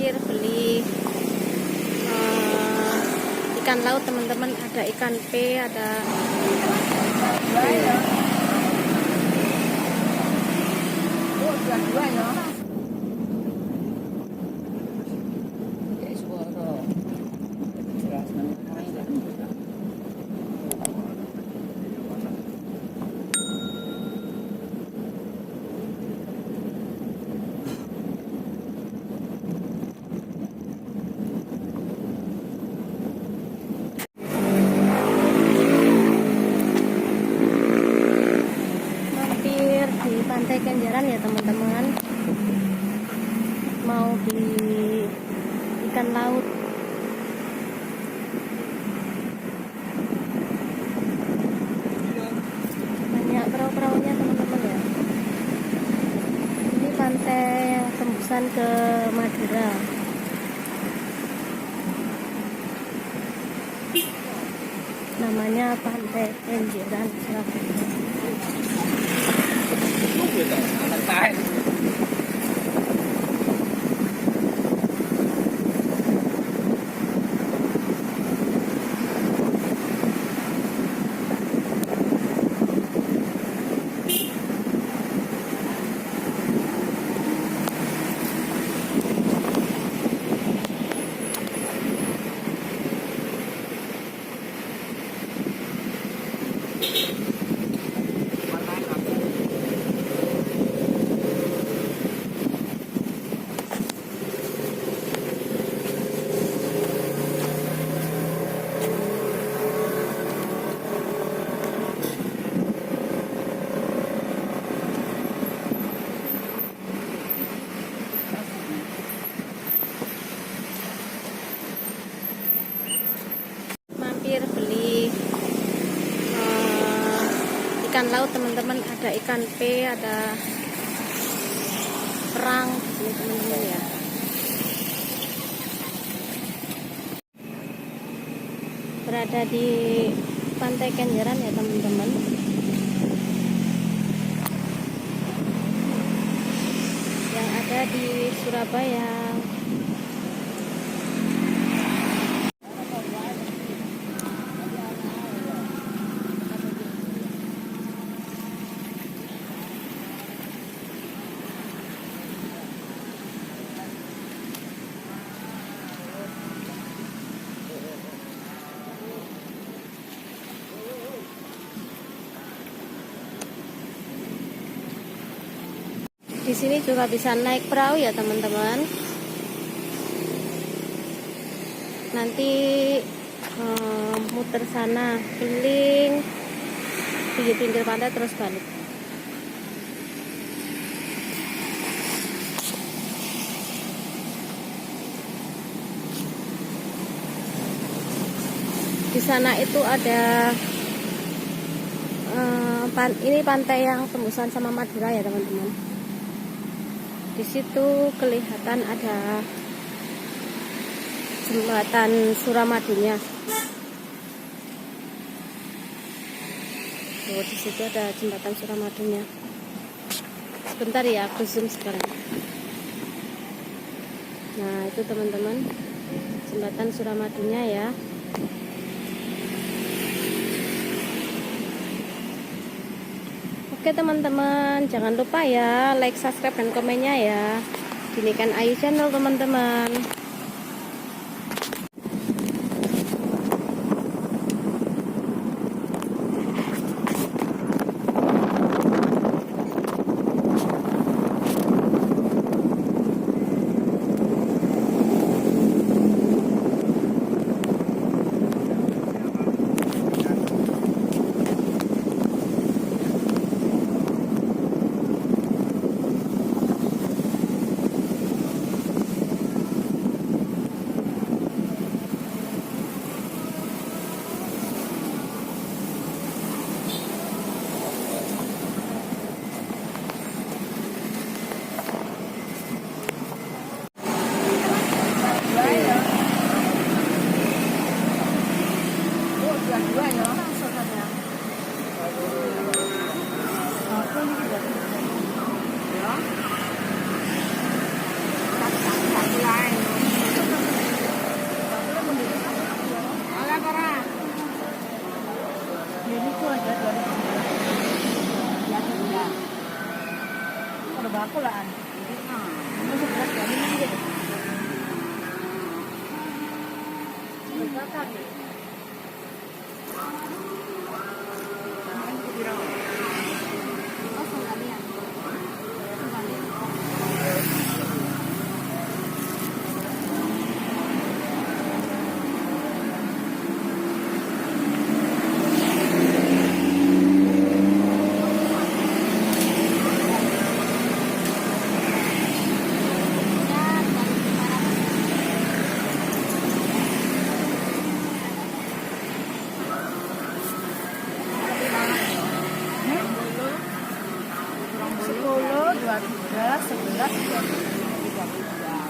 Mampir beli ikan laut teman-teman, ada ikan P, ada dua ya. Kayak suara. Jelas. Mampir di Pantai Kenjeran ya teman-teman. Mau beli ikan laut. Banyak perahu-perahunya teman-teman ya. Ini pantai yang tembusan ke Madura. Namanya Pantai Kenjeran Surabaya. Mampir beli ikan laut teman-teman, ada ikan P, ada kerang di sini teman-teman ya. Berada di Pantai Kenjeran ya teman-teman. Yang ada di Surabaya. Di sini juga bisa naik perahu ya teman-teman. Nanti muter sana, keliling pinggir-pinggir pantai terus balik. Di sana itu ada ini pantai yang tembusan sama Madura ya teman-teman. Di situ kelihatan ada jembatan Suramadunya. Tuh, di situ ada jembatan Suramadunya. Sebentar ya, aku zoom sekarang. Nah, itu teman-teman, jembatan Suramadunya ya. Oke teman-teman, jangan lupa ya like, subscribe, dan komennya ya. Di Niken Ayu Channel teman-teman. Oh, penggalian. Penggalian. Ya, 2.500. 10, 23, 11, 32.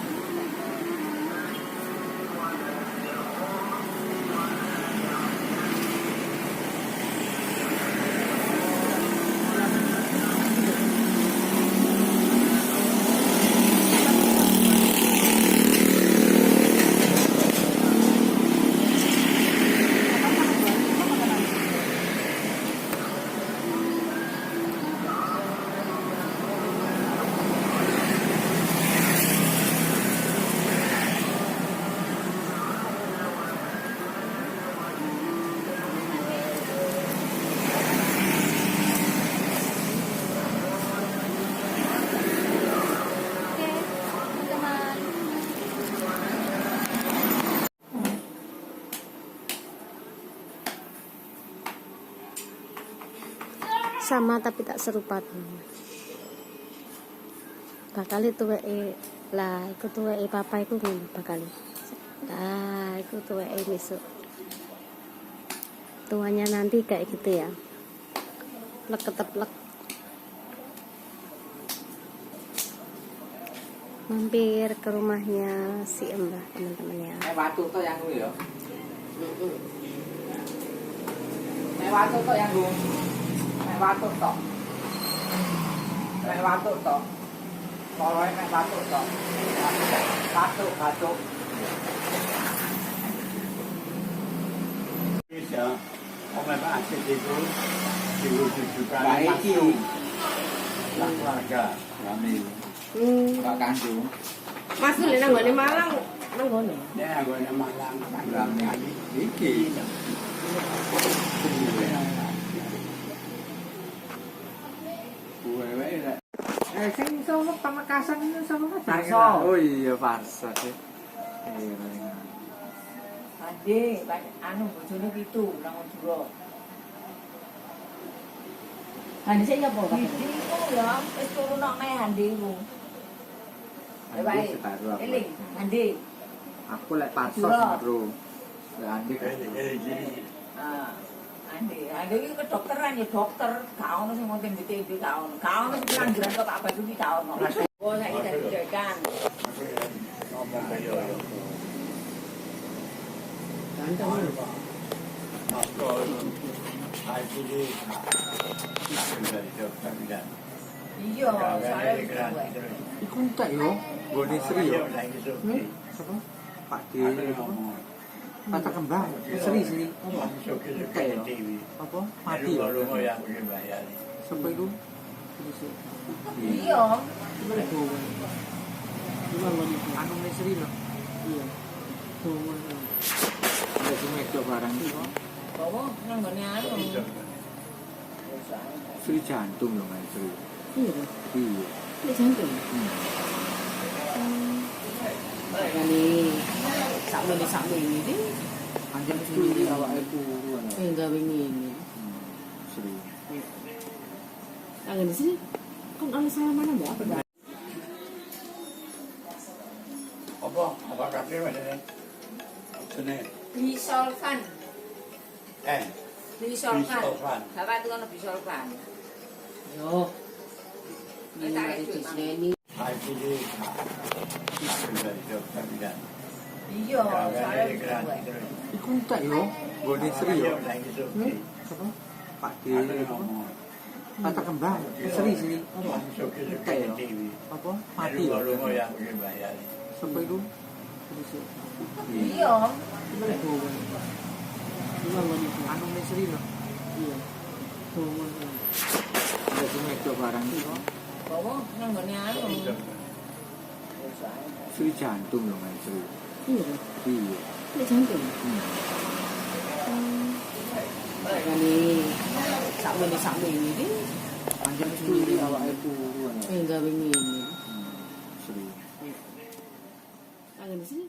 Oke, teman-teman. Sama tapi tak serupa, teman. Bakal tuweke lah, iku tuweke papa iku ngono bakal. Lah, iku tuweke besok. Tuanya nanti kayak gitu ya. Plek keteplek. Mampir ke rumahnya si Mbah, teman-teman ya. Nek watu tok yang kuwi ya. Nek watu tok yang kuwi. Nek watu tok. Nek watu tok. Loroe nek watu tok. Batuk, batuk. Bisa, Om Pak Asis itu diwujudkan Pak Eki. langsung lah keluarga kami. Pak Kandung. Mas lho nang nggone Malang, nang ngono. Ini aku ini Malang, kami Iki. Wewe lek. Eh, sing sapa Pamekasan itu sapa Mas? Parso. Oh iya Parso sih. Iya paling. Ade, anu bojone pitu nang Madura. Hande sik nyapa Pak? Iki ku ya wis turu nang mae Hande ku. Eh, Andi wae. separuh aku. Eling, Hande. Aku lek Parso Madura. separuh. Lek Andi kan. Ini Ah. Hande, Hande iki kedokteran ya dokter, gak ono sing ngonten BTB gak ono. Gak ono sing pengangguran kok Pak Basuki gak ono. Oh, saiki dadi dekan. aku ngomong ayo. Mas Kol, ICD, dari dokter bilang. Iya, soalnya wis tuwek. Iku entek yo, nggone Sri yo. Hmm? Sapa? Pak D. Kata kembang, Sri Sri. Apa? Entek yo. Apa? Mati yo. Sapa iku? Iya. Anu Sri lho. Iya. Ada sing wedok barang iku. Bawa nang nggone anu. Sri jantung lho Mas Sri. Iya. Iya. Ini jantung. Makane sakmene iki Anjen kuwi awake turu ana. gawe ngene. Sri. Nang ngene sih kan oleh salaman mbak apa? Apa? Apa kafe mas ini? Sini. Bisolvan. Eh, Bisolvan. Bisolvan. Bapak itu ono bisolvan. Yo. Eh, tak Ini itu, disneni. ICD, dari dokter bilang. Iya, soalnya wis tuwek. Iku entek yo, nggone Sri yo. Sapa? Pak D. Kata kembang, Sri Sri. Apa? Entek yo. Apa? Mati yo. Sapa iku? Iya. Anu Sri lho. Iya. Ada sing wedok barang iku. Bawa nang nggone anu. Sri jantung lho Mas Sri. Iya kan? Iya. Nek jantung. Makane sakmene sakmene iki Pancen wis turu awake turu. eh gawe ngene. Sri. Tangan sini.